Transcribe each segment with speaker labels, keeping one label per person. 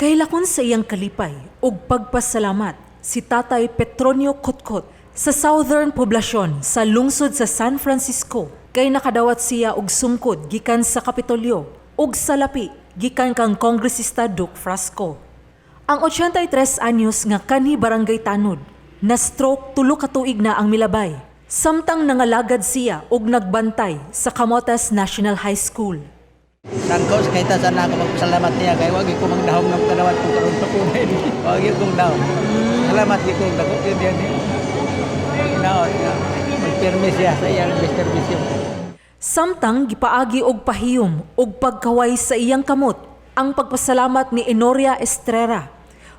Speaker 1: Kahilakon sa iyang kalipay ug pagpasalamat si Tatay Petronio Kotkot sa Southern Poblacion sa lungsod sa San Francisco kay nakadawat siya og sungkod gikan sa Kapitolyo ug salapi gikan kang Kongresista Duke Frasco. Ang 83 anyos nga kanhi barangay tanod na stroke 3 ka tuig na ang milabay samtang nangalagad siya og nagbantay sa Camotes National High School.
Speaker 2: Sangko sa kahita sana ako magpasalamat niya kay wag ko magdahom ng kadawat kung karon pa ko. Wag kong dahom. Salamat gyud ko dako gyud yan. Hinaot nga magpirmi siya sa iyang serbisyo.
Speaker 1: Samtang gipaagi og pahiyom og pagkaway sa iyang kamot ang pagpasalamat ni Enoria Estrera.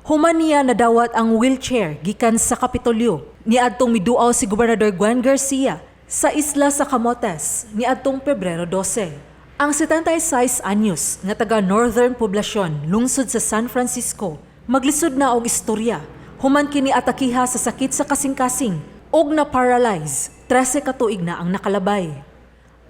Speaker 1: Human niya nadawat ang wheelchair gikan sa Kapitolyo niadtong miduaw si Gobernador Gwen Garcia sa isla sa Camotes niadtong Pebrero 12. Ang 76 anyos nga taga Northern Poblacion, lungsod sa San Francisco, maglisod na og istorya human kini atakiha sa sakit sa kasing-kasing og na paralyze 13 ka tuig na ang nakalabay.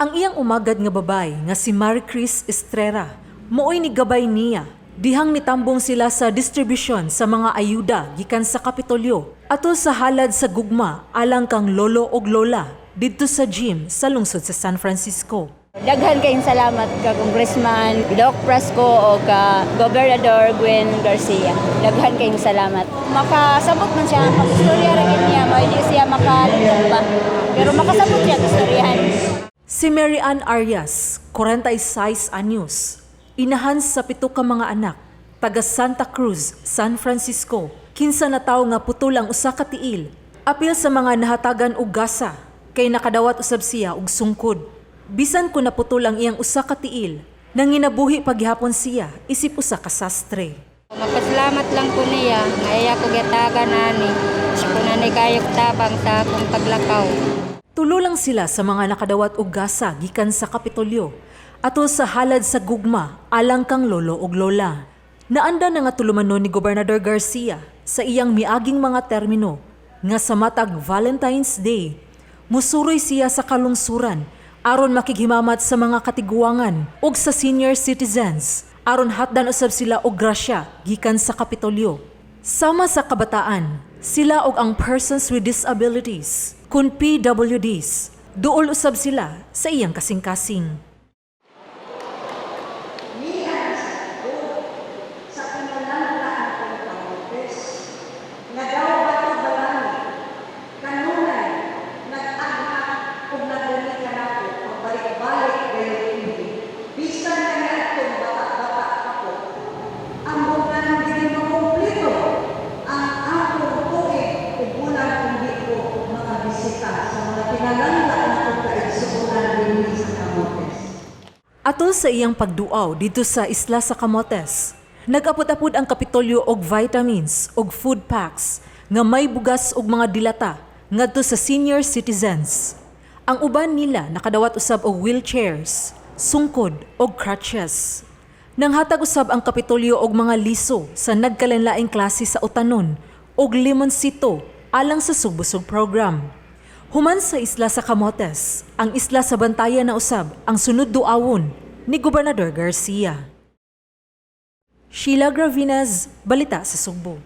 Speaker 1: Ang iyang umagad nga babay nga si Marie Chris Estrera mooy nigabay niya dihang nitambong sila sa distribution sa mga ayuda gikan sa Kapitolyo atol sa halad sa gugma alang kang lolo og lola didto sa gym sa lungsod sa San Francisco.
Speaker 3: Daghan kayong salamat ka Congressman Doc Frasco o ka Gobernador Gwen Garcia. Daghan kayong salamat. Makasabot man siya ang pag-istorya ra gid niya, mao di siya makalutong pa. Pero makasabot siya ang istoryahan.
Speaker 1: Si Mary Ann Arias, 46 anyos, inahan sa pito ka mga anak, taga Santa Cruz, San Francisco, kinsa na tawo nga putol ang usa ka tiil, apil sa mga nahatagan og gasa, kay nakadawat usab siya og sungkod. Bisan kun naputol ang iyang usa ka tiil, nanginabuhi paghapon siya isip usa ka sastre.
Speaker 4: Magpasalamat lang ko niya, nga iya ko gitagan ani. Ako na ni kayo tabang sa akong paglakaw.
Speaker 1: Tulo lang sila sa mga nakadawat og gasa gikan sa Kapitolyo atol sa halad sa gugma alang kang lolo ug lola. Naanda na nga tulumanon ni Gobernador Garcia sa iyang miaging mga termino nga sa matag Valentine's Day, musuroy siya sa kalungsuran aron makighimamat sa mga katiguangan ug sa senior citizens aron hatdan usab sila og grasya gikan sa Kapitolyo. Sama sa kabataan, sila og ang persons with disabilities, kun PWDs, duol usab sila sa iyang kasing-kasing.
Speaker 5: Sa pinalanggaan kong Camotes, nga daw bato balani, kanunay, nag-agha ug nagdali kanako pagbalik-balik gayud ini. Bisan kaniadtong bata-bata pa ko, amo nga dili makumpleto ang akong tuig ug bulan kung di ko makabisita sa mga pinalangga nakong kaigsuonan dinhi sa Camotes.
Speaker 1: Atol sa iyang pagduaw dito sa isla sa Camotes, nag-apod-apod ang Kapitolyo og vitamins og food packs nga may bugas og mga dilata ngadto sa senior citizens. Ang uban nila nakadawat usab og wheelchairs, sungkod og crutches. Nanghatag usab ang Kapitolyo og mga liso sa nagkalainlaing klase sa utanon og limonsito alang sa Sugbusog program. Human sa isla sa Camotes, ang isla sa Bantayan na usab ang sunod duawon ni Gobernador Garcia. Sheila Gravinez, Balita sa Sugbo.